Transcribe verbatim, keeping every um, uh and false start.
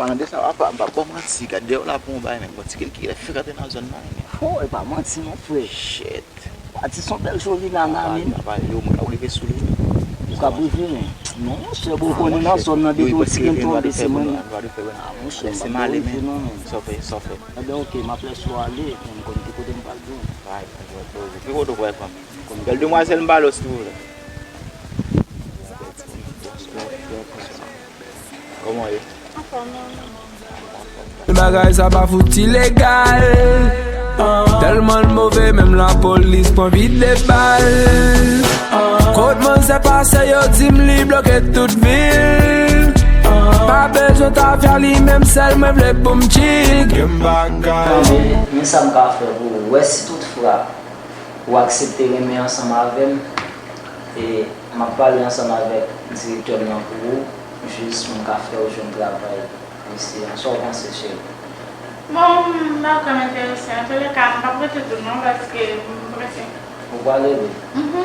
Palan de sa, apa, m p ap ba w manti, gade deyò la pou yon bagay, men bon, ti grenn ki lè frekante nan zòn nan, men. Oh, e pa manti non, frè. Shit. Pati son bèl joli nana, men. Pa pale, yo, mwen ka rive sou li. Ou ka rive, men. Non, monchè, bon, ou konnen nan zòn nan, depi yon ti grenn tonbe, se mwen. Ah, monchè, m pa rive non, men. Sa w fè, sa w fè. Ebyen, oke, m ap lèse w ale, men m konn ki kote m pral jwenn ou. Ki kote w pral pran m? Bèl demwazèl m pale w, silvouplè. Kòman w ye? Anfòm, non, non. Bagay sa pa fouti legal. Tèlman l move, menm lapolis pran vide bal. Kot manzè pase, yo di m li bloke tout vil. Pa bezwen tafya, li menm sèl mwen vle pou m chill. Gen bagay. Men, men sa m ka fè pou ou. Wè si toutfwa ou aksepte renmen ansanm avè m, e m ap pale ansanm avèk direktè m nan pou ou, jis pou m ka fè w jwenn travay isi a. Sa w panse, cheri? Bon, m pa vrèman enterese. Antouleka, m p ap rete tou non, paske m prese. Ou prale, wi? Mhm.